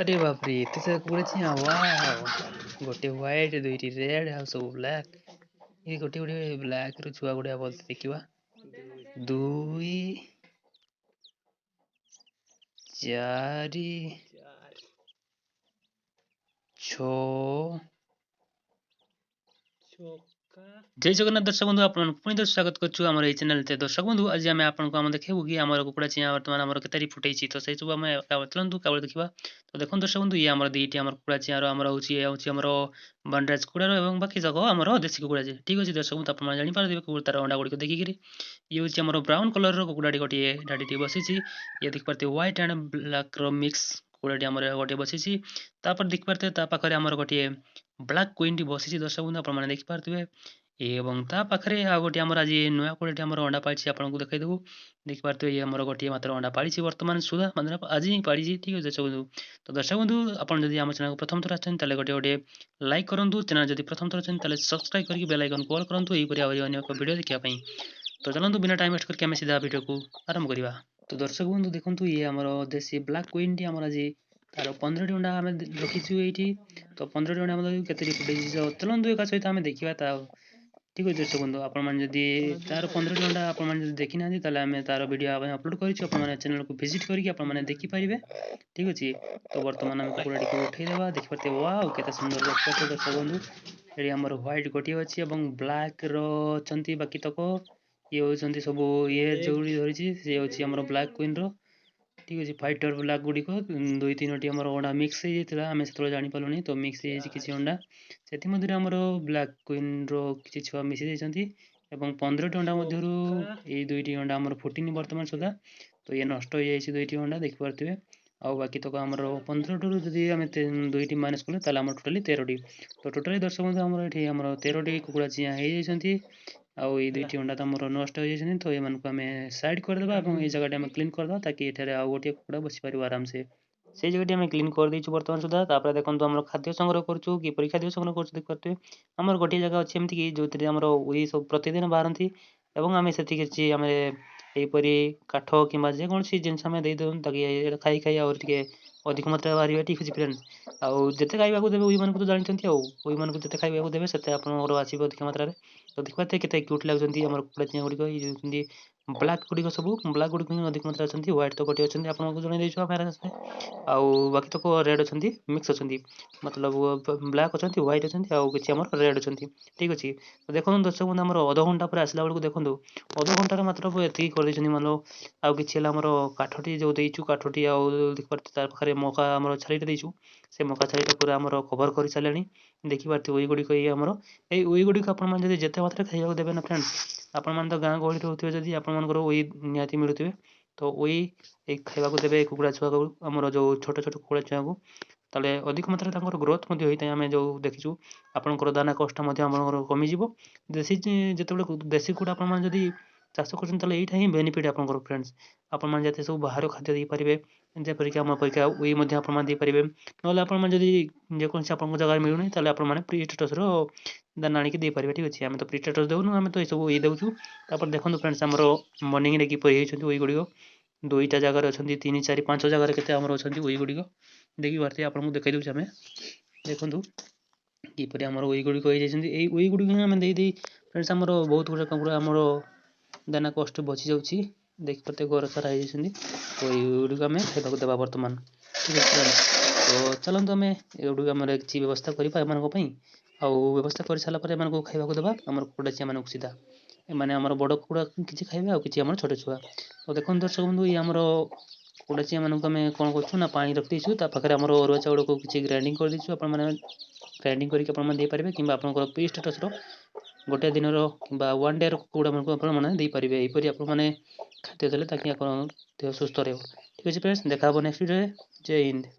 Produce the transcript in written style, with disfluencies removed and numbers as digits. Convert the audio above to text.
ଆରେ ବାପରେ, ଏତେ ସାରା କୁକୁଡ଼ା ଚିଆଁ! ୱାଓ! ଗୋଟେ ହ୍ୱାଇଟ୍, ଦୁଇଟି ରେଡ୍ ଆଉ ସବୁ ବ୍ଲାକ୍। ଏ ଗୋଟେ ଗୋଟେ ବ୍ଲାକ୍ ର ଛୁଆ ଗୁଡିଆ ଭଲସେ ଦେଖିବା। 2, 4, 6। ଜୟ ଜଗନ୍ନାଥ ଦର୍ଶକ ବନ୍ଧୁ, ଆପଣଙ୍କୁ ପୁଣି ଥରେ ସ୍ୱାଗତ କରୁଛୁ ଆମର ଏଇ ଚ୍ୟାନେଲରେ। ଦର୍ଶକ ବନ୍ଧୁ, ଆଜି ଆମେ ଆପଣଙ୍କୁ ଆମ ଦେଖେଇବୁ କି ଆମର କୁକୁଡ଼ା ଚିଆଁ ବର୍ତ୍ତମାନ ଆମର କେତେ ଫୁଟେଇଛି। ତ ସେଇ ସବୁ ଆମେ ଚାଲନ୍ତୁ କେବଳ ଦେଖିବା। ତ ଦେଖନ୍ତୁ ଦର୍ଶକ ବନ୍ଧୁ, ଇଏ ଆମର ଦୁଇଟି ଆମର କୁକୁଡ଼ା ଚିଆଁର ଆମର ହେଉଛି, ଇଏ ହେଉଛି ଆମର ବନରାଜ କୁକୁଡ଼ାର ଏବଂ ବାକି ଯାକ ଆମର ଦେଶୀ କୁକୁଡ଼ା। ଯେ ଠିକ୍ ଅଛି ଦର୍ଶକ ବନ୍ଧୁ, ଆପଣମାନେ ଜାଣିପାରୁଥିବେ ତାର ଅଣ୍ଡା ଗୁଡ଼ିକ ଦେଖିକିରି। ଇଏ ହେଉଛି ଆମର ବ୍ରାଉନ୍ କଲର୍ର କୁକୁଡ଼ାଟି, ଗୋଟିଏ ଧାଡ଼ିଟି ବସିଛି। ଇଏ ଦେଖିପାରୁଥିବେ ହ୍ୱାଇଟ୍ ଆଣ୍ଡ ବ୍ଲାକ୍ର ମିକ୍ସ କୁକୁଡ଼ାଟି ଆମର ଗୋଟିଏ ବସିଛି। ତାପରେ ଦେଖିପାରୁଥିବେ ତା ପାଖରେ ଆମର ଗୋଟିଏ ବ୍ଲାକ୍ କୁଇନ୍ଟି ବସିଛି। ଦର୍ଶକ ବନ୍ଧୁ, ଆପଣମାନେ ଦେଖିପାରୁଥିବେ। ଏବଂ ତା ପାଖରେ ଆଉ ଗୋଟିଏ ଆମର ଆଜି ନୂଆ କୁକୁଡ଼ାଟି ଆମର ଅଣ୍ଡା ପାଳିଛି, ଆପଣଙ୍କୁ ଦେଖାଇଦେବୁ। ଦେଖିପାରୁଥିବେ, ଇଏ ଆମର ଗୋଟିଏ ମାତ୍ର ଅଣ୍ଡା ପାଳିଛି ବର୍ତ୍ତମାନ ସୁଦ୍ଧା, ମାନେ ଆଜି ହିଁ ପାଳିଛି। ଠିକ୍ ଅଛି ଦର୍ଶକ ବନ୍ଧୁ। ତ ଦର୍ଶକ ବନ୍ଧୁ, ଆପଣ ଯଦି ଆମ ଚ୍ୟାନେଲକୁ ପ୍ରଥମ ଥର ଆସିଛନ୍ତି, ତାହେଲେ ଗୋଟିଏ ଗୋଟିଏ ଲାଇକ୍ କରନ୍ତୁ। ଚ୍ୟାନେଲ ଯଦି ପ୍ରଥମ ଥର ଅଛନ୍ତି, ତାହେଲେ ସବସ୍କ୍ରାଇବ୍ କରିକି ବେଲ୍ ଆଇକନ୍କୁ ଅଲ୍ କରନ୍ତୁ ଏହିପରି ଆହୁରି ଅନ୍ୟ ଏକ ଭିଡ଼ିଓ ଦେଖିବା ପାଇଁ। ତ ଚାଲନ୍ତୁ, ବିନା ଟାଇମ୍ ୱେଷ୍ଟ କରିକି ଆମେ ସିଧା ଭିଡ଼ିଓକୁ ଆରମ୍ଭ କରିବା। ତ ଦର୍ଶକ ବନ୍ଧୁ, ଦେଖନ୍ତୁ, ଇଏ ଆମର ଦେଶୀ ବ୍ଲାକ୍ କୁଇନ୍ଟି ଆମର ଆଜି ତାର 15ଟି ଅଣ୍ଡା ଆମେ ରଖିଛୁ ଏଇଠି। ତ 15ଟି ଅଣ୍ଡା ଆମର କେତେ ଫୁଟେଇଛି, ଚାଲନ୍ତୁ ଏକା ସହିତ ଆମେ ଦେଖିବା ତା। ଠିକ୍ ଅଛି ଦର୍ଶକ ବନ୍ଧୁ, ଆପଣମାନେ ଯଦି ତାର 15ଟି ଅଣ୍ଡା ଆପଣମାନେ ଯଦି ଦେଖିନାହାନ୍ତି, ତାହେଲେ ଆମେ ତାର ଭିଡ଼ିଓ ଆମେ ଅପଲୋଡ଼ କରିଛୁ। ଆପଣମାନେ ଚ୍ୟାନେଲକୁ ଭିଜିଟ୍ କରିକି ଆପଣମାନେ ଦେଖିପାରିବେ। ଠିକ୍ ଅଛି। ତ ବର୍ତ୍ତମାନ ଆମେ କୁକୁଡ଼ାଟିକୁ ଉଠେଇଦେବା। ଦେଖିପାରୁଥିବେ, ୱାଓ, କେତେ ସୁନ୍ଦର! ଦେଖିପାରୁଥିବେ ଦର୍ଶକ ବନ୍ଧୁ, ଏଠି ଆମର ହ୍ୱାଇଟ୍ ଗୋଟିଏ ଅଛି ଏବଂ ବ୍ଲାକ୍ର ଅଛନ୍ତି ବାକି ତକ। ଇଏ ହେଉଛନ୍ତି ସବୁ, ଇଏ ଯେଉଁଠି ଧରିଛି ସିଏ ହେଉଛି ଆମର ବ୍ଲାକ୍ କୁଇନ୍ର। ଠିକ୍ ଅଛି। ଫାଇଟର ବ୍ଲାକ୍ ଗୁଡ଼ିକ ଦୁଇ ତିନୋଟି ଆମର ଅଣ୍ଡା ମିକ୍ସ ହେଇଯାଇଥିଲା, ଆମେ ସେତେବେଳେ ଜାଣିପାରିଲୁନି। ତ ମିକ୍ସ ହେଇଯାଇଛି କିଛି ଅଣ୍ଡା, ସେଥିମଧ୍ୟରେ ଆମର ବ୍ଲାକ୍ କୁଇନ୍ର କିଛି ଛୁଆ ମିଶି ଯାଇଛନ୍ତି। ଏବଂ 15ଟି ଅଣ୍ଡା ମଧ୍ୟରୁ ଏଇ ଦୁଇଟି ଅଣ୍ଡା ଆମର ଫୁଟିନି ବର୍ତ୍ତମାନ ସୁଦ୍ଧା। ତ ଇଏ ନଷ୍ଟ ହେଇଯାଇଛି ଦୁଇଟି ଅଣ୍ଡା, ଦେଖିପାରୁଥିବେ। ଆଉ ବାକି ତକ ଆମର 15ଟିରୁ ଯଦି ଆମେ ଦୁଇଟି ମାଇନସ୍ କଲେ, ତାହେଲେ ଆମର ଟୋଟାଲି 13ଟି। ତ ଟୋଟାଲି ଦର୍ଶକ ବନ୍ଧୁ, ଆମର ଏଠି ଆମର 13ଟି କୁକୁଡ଼ା ଚିଆଁ ହେଇଯାଇଛନ୍ତି। ଆଉ ଏଇ ଦୁଇଟି ଅଣ୍ଡା ତ ଆମର ନଷ୍ଟ ହେଇଯାଇଛନ୍ତି। ତ ଏମାନଙ୍କୁ ଆମେ ସାଇଡ଼୍ କରିଦେବା ଏବଂ ଏଇ ଜାଗାଟି ଆମେ କ୍ଲିନ୍ କରିଦେବା, ତାକି ଏଠାରେ ଆଉ ଗୋଟିଏ କୁକୁଡ଼ା ବସିପାରିବ ଆରାମସେ। ସେଇ ଜାଗାଟି ଆମେ କ୍ଲିନ୍ କରିଦେଇଛୁ ବର୍ତ୍ତମାନ ସୁଦ୍ଧା। ତାପରେ ଦେଖନ୍ତୁ, ଆମର ଖାଦ୍ୟ ସଂଗ୍ରହ କରୁଛୁ। କିପରି ଖାଦ୍ୟ ସଂଗ୍ରହ କରୁଛୁ ଦେଖିପାରୁଥିବେ। ଆମର ଗୋଟିଏ ଜାଗା ଅଛି ଏମିତିକି, ଯେଉଁଥିରେ ଆମର ଉଇ ସବୁ ପ୍ରତିଦିନ ବାହାରନ୍ତି ଏବଂ ଆମେ ସେଠି କିଛି ଆମେ ଏହିପରି କାଠ କିମ୍ବା ଯେକୌଣସି ଜିନିଷ ଆମେ ଦେଇଦେଉ, ତାକି ଖାଇ ଖାଇ ଆହୁରି ଟିକେ ଅଧିକ ମାତ୍ରାରେ ବାହାରିବେ। ଠିକ୍ ଅଛି ଫ୍ରେଣ୍ଡସ୍। ଆଉ ଯେତେ ଖାଇବାକୁ ଦେବେ ଉଇମାନଙ୍କୁ ତ ଜାଣିଛନ୍ତି, ଆଉ ଉଇମାନଙ୍କୁ ଯେତେ ଖାଇବାକୁ ଦେବେ, ସେତେ ଆପଣଙ୍କର ଆସିବ ଅଧିକ ମାତ୍ରାରେ। ତ ଦେଖିପାରୁଥିବେ କେତେ କ୍ୟୁଟ୍ ଲାଗୁଛନ୍ତି ଆମର କୁକୁଡ଼ା ଚିଆଁ ଗୁଡ଼ିକ। ଏଇ ଯେଉଁ ବ୍ଲାକ୍ ଗୁଡ଼ିକ, ସବୁ ବ୍ଲାକ୍ ଗୁଡ଼ିକ ହିଁ ଅଧିକ ମାତ୍ରାରେ ଅଛନ୍ତି। ହ୍ୱାଇଟ୍ ତ ଗୋଟିଏ ଅଛନ୍ତି, ଆପଣଙ୍କୁ ଜଣାଇ ଦେଇଛୁ ଆମେ। ଆଉ ବାକି ତକ ରେଡ଼୍ ଅଛନ୍ତି, ମିକ୍ସ ଅଛନ୍ତି, ମତଲବ ବ୍ଲାକ୍ ଅଛନ୍ତି, ହ୍ୱାଇଟ୍ ଅଛନ୍ତି ଆଉ କିଛି ଆମର ରେଡ଼୍ ଅଛନ୍ତି। ଠିକ୍ ଅଛି। ତ ଦେଖନ୍ତୁ ଦର୍ଶକ ବନ୍ଧୁ, ଆମର ଅଧଘଣ୍ଟା ପରେ ଆସିଲା ବେଳକୁ ଦେଖନ୍ତୁ, ଅଧଘଣ୍ଟାରେ ମାତ୍ର ଏତିକି କରିଦେଇଛନ୍ତି। ମାନେ ଆଉ କିଛି ହେଲା ଆମର କାଠଟି ଯେଉଁ ଦେଇଛୁ, କାଠଟି ଆଉ ଦେଖିପାରୁଥିବେ ତା ପାଖରେ ମକା ଆମର ଛାଲିଟା ଦେଇଛୁ, ସେ ମକା ଛାଲିଟା ପୁରା ଆମର କଭର୍ କରିସାରିଲାଣି। ଦେଖିପାରୁଥିବେ ଉଇ ଗୁଡ଼ିକ। ଏଇ ଆମର ଏଇ ଉଇ ଗୁଡ଼ିକ ଆପଣମାନେ ଯଦି ଯେତେ ମାତ୍ରାରେ ଖାଇବାକୁ ଦେବେ ନା ଫ୍ରେଣ୍ଡସ୍, ଆପଣମାନେ ତ ଗାଁ ଗହଳିରେ ରହୁଥିବେ, ଯଦି ଆପଣମାନଙ୍କର ଉଇ ନିହାତି ମିଳୁଥିବେ, ତ ଉଇ ଏଇ ଖାଇବାକୁ ଦେବେ କୁକୁଡ଼ା ଛୁଆକୁ, ଆମର ଯେଉଁ ଛୋଟ ଛୋଟ କୁକୁଡ଼ା ଛୁଆକୁ, ତାହେଲେ ଅଧିକ ମାତ୍ରାରେ ତାଙ୍କର ଗ୍ରୋଥ୍ ମଧ୍ୟ ହୋଇଥାଏ। ଆମେ ଯେଉଁ ଦେଖିଛୁ, ଆପଣଙ୍କର ଦାନା କଷ୍ଟ ମଧ୍ୟ ଆପଣଙ୍କର କମିଯିବ। ଦେଶୀ ଯେତେବେଳେ ଦେଶୀ କୁକୁଡ଼ା ଆପଣମାନେ ଯଦି ଚାଷ କରୁଛନ୍ତି, ତାହେଲେ ଏଇଟା ହିଁ ବେନିଫିଟ୍ ଆପଣଙ୍କର ଫ୍ରେଣ୍ଡସ୍। ଆପଣମାନେ ଯେତେ ସବୁ ବାହାର ଖାଦ୍ୟ ଦେଇପାରିବେ, ଯେପରିକି ଆମ ପରିକା ଉଇ ମଧ୍ୟ ଆପଣମାନେ ଦେଇପାରିବେ। ନହେଲେ ଆପଣମାନେ ଯଦି ଯେକୌଣସି ଆପଣଙ୍କ ଜାଗାରେ ମିଳୁନି, ତାହେଲେ ଆପଣମାନେ ପ୍ରି ଷ୍ଟାଟସ୍ର ଦାନା ଆଣିକି ଦେଇପାରିବେ। ଠିକ୍ ଅଛି। ଆମେ ତ ପ୍ରି ଷ୍ଟାଟସ୍ ଦେଉନୁ, ଆମେ ତ ଏସବୁ ଉଇ ଦେଉଛୁ। ତାପରେ ଦେଖନ୍ତୁ ଫ୍ରେଣ୍ଡସ୍, ଆମର ମର୍ଣ୍ଣିଂରେ କିପରି ହେଇଛନ୍ତି ଉଇ ଗୁଡ଼ିକ। ଦୁଇଟା ଜାଗାରେ ଅଛନ୍ତି, 3, 4, 5 ଜାଗାରେ କେତେ ଆମର ଅଛନ୍ତି ଉଇ ଗୁଡ଼ିକ ଦେଖିପାରୁଥିବେ। ଆପଣଙ୍କୁ ଦେଖାଇ ଦେଉଛୁ ଆମେ। ଦେଖନ୍ତୁ କିପରି ଆମର ଉଇ ଗୁଡ଼ିକ ହେଇଯାଇଛନ୍ତି। ଏଇ ଉଇ ଗୁଡ଼ିକ ହିଁ ଆମେ ଦେଇ ଦେଇ ଫ୍ରେଣ୍ଡସ୍, ଆମର ବହୁତ ଗୁଡ଼ାକ ପୁରା ଆମର ଦାନା କଷ୍ଟ ବଚି ଯାଉଛି। ଦେଖିପାରୁଥିବେ, ଘର ସାରା ହେଇଯାଇଛନ୍ତି। ତ ଏଇଗୁଡ଼ିକ ଆମେ ଖାଇବାକୁ ଦେବା ବର୍ତ୍ତମାନ। ଠିକ୍ ଅଛି ଫ୍ରେଣ୍ଡସ୍। ତ ଚାଲନ୍ତୁ, ଆମେ ଏଗୁଡ଼ିକ ଆମର କିଛି ବ୍ୟବସ୍ଥା କରିବା ଏମାନଙ୍କ ପାଇଁ। ଆଉ ବ୍ୟବସ୍ଥା କରିସାରିଲା ପରେ ଏମାନଙ୍କୁ ଖାଇବାକୁ ଦେବା ଆମର କୁକୁଡ଼ା ଚିଆଁମାନଙ୍କୁ ସିଧା। ଏମାନେ ଆମର ବଡ଼ କୁକୁଡ଼ା କିଛି ଖାଇବେ ଆଉ କିଛି ଆମର ଛୋଟ ଛୁଆ। ତ ଦେଖନ୍ତୁ ଦର୍ଶକ ବନ୍ଧୁ, ଇଏ ଆମର କୁକୁଡ଼ା ଚିଆଁମାନଙ୍କୁ ଆମେ କ'ଣ କରୁଛୁ ନା ପାଣି ରଖିଦେଇଛୁ, ତା ପାଖରେ ଆମର ଅରୁଆ ଚାଉଳକୁ କିଛି ଗ୍ରାଇଣ୍ଡିଙ୍ଗ କରିଦେଇଛୁ। ଆପଣମାନେ ଗ୍ରାଇଣ୍ଡିଙ୍ଗ କରିକି ଆପଣମାନେ ଦେଇପାରିବେ କିମ୍ବା ଆପଣଙ୍କର ପ୍ରି ଷ୍ଟାଟସ୍ର ଗୋଟେ ଦିନର କିମ୍ବା ୱାନ୍ ଡେର କୁକୁଡ଼ାମାନଙ୍କୁ ଆପଣମାନେ ଦେଇପାରିବେ। ଏହିପରି ଆପଣମାନେ ଖାଦ୍ୟ ଦେଲେ ତାକି ଆପଣ ଦେହ ସୁସ୍ଥ ରହିବ। ଠିକ୍ ଅଛି ଫ୍ରେଣ୍ଡସ୍, ଦେଖା ହେବ ନେକ୍ସଟ ଭିଡ଼ିଓରେ। ଜୟ ହିନ୍ଦ।